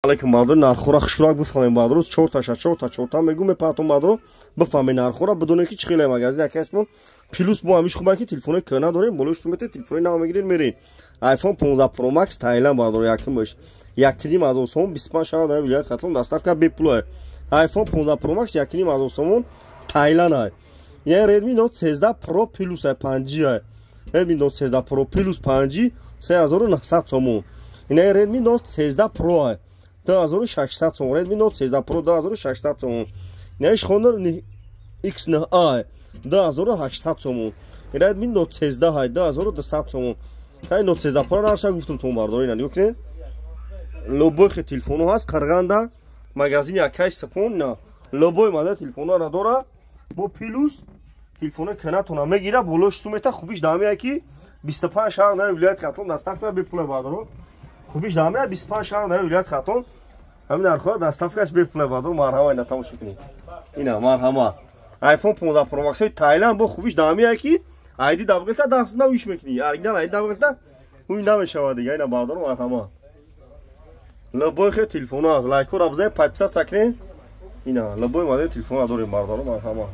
Алейкум, бардор, нархора хушрак бифаҳмем, бардор. Чорташа, чорта, чорта мегум, мепартом, бардор, бифаҳмем нархора, бидоне ки чӣ хеле магазин якасмон. Плюс бо ҳамиш хуба ки телефонои кӯна дорем, болои шумо мете телефонои нав мегиред, меред. iPhone 15 Pro Max Таиланд, бардор, якумаш 1,5 ҳазор сомон, 25 шаҳр дар вилояти Хатлон доставка бепул. iPhone 15 Pro Max 1,5 ҳазор сомон, Таиланд ай. Ина Redmi Note 13 Pro Plus ай, 5G ай. Redmi Note 13 Pro Plus 5G 3900 сомон. Ина Redmi Note 13 Pro ай, 2600 сомон. Redmi Note 13 Pro 2600 сомон. Ина Honor X9A 2800 сомон. Redmi Note 13 ай, 2200 сомон. Ҳай, Note 13 Pro нарша гуфтум тон, бардор, ина нигоҳ кунед. Любой телефоно ҳаст Қарғанда, магазини Акай Сапон. На любой модел телефонро дора, бо плюс телефони кӯнатона мегира, болош сумета. Хубиш дамия ки 25 шаҳр нави вилояти Хатлон доставка бепула, бардоро. Хубиш дамия 25 шаҳр нави вилояти Хатлон ҳамин нархҳо доставкаш бепула, бардоро. Марҳама, ина тамошо кунед, ина марҳама, iPhone 15 Pro Max Таиланд. Бо хубиш дамия ки айди дабғилта даст навиш мекунӣ, оригинал айди дабғилта ҳуй намешавад дига. Ина, бардоро, марҳама, любой хе телефоно аст. Лайкҳоро бизанед, подписаться кунед. Ина любой модели телефонро дорем, бардоро, марҳама.